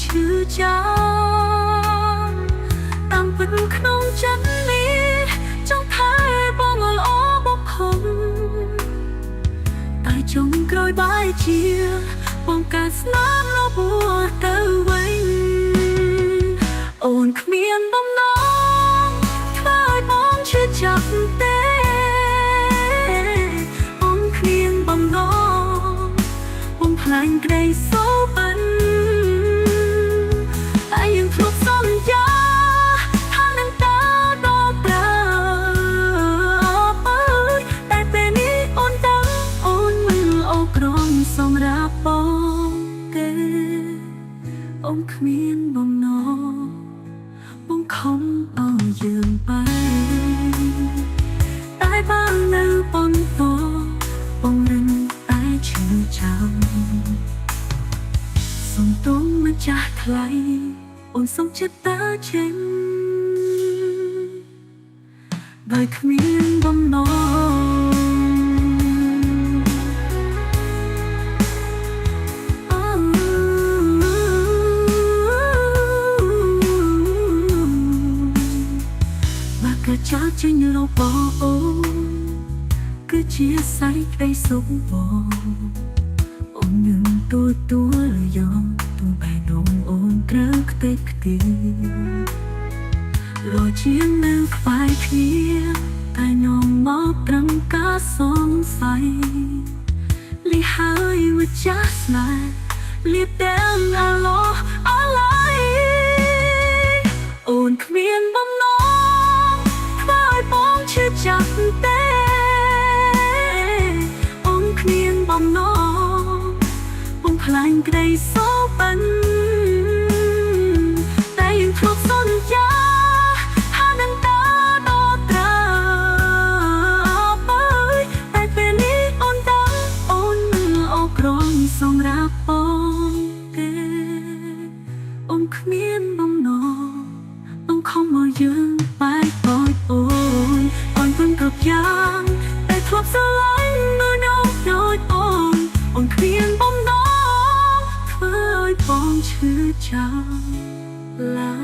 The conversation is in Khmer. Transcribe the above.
ឈឺចាំតាមពិតក្នុងចិត្តនេះចង់ថែបងឲ្យល្អបំផុតតែចុងក្រោយបែរជាបងការស្នាមរបួសទៅវិញអូនគ្មានបំណងធ្វើឲ្យបងឈឺចាប់ទេអូនគ្មានបំណងបំផ្លាញក្តីសុបិនតែយើងធ្លាប់សន្យាថានឹងតដល់ប្រើតែពេលនេះអូនដឹងអូនមិនល្អក្រំសម្រាប់បងទេអូនគ្មានបំណងបងខំឲ្យយើងបែកតែបើនៅបន្តបងនឹងតែឈឺចាំសូមទោសម្ចាស់ថ្លៃអូនសុំចិត្តតើចេញដោយគ្មានបំណង អូបើក៏ចោលចេញរបស់អូនគឺជាសេចក្តីសុខបងអូននឹងទទួលយកទូបែរដងអូនត្រូវខ្ទេចខ្ទីរជាងនៅក្បែរគ្នាតែញោមមកត្រឹមការសង្ស័យលីហើយម្ចាស់ស្នេហ៍លៀបទាំងអាឡោអាឡៃអូនគ្មានបំណងធ្វើឲ្យបងឈឺចាប់ទេអូនគ្មានបំណងបំផ្លាញក្តីសុបិនតែយើងធ្លាប់សន្យាថានឹងតដល់ត្រើបតែពេលនេះអូនដឹងអូនមិនល្អក្រំសម្រាប់បងទេអូនគ្មានបំណងអូនខំមកយើងបែកបោចអូនអូនពឹងគ្រប់យ៉ាងតែធ្លាប់ស្រឡាញ់មើលនៅដូចអូនអូនគ្មានបំណងធ្វើឲ្យបងឈឺចាំឡើ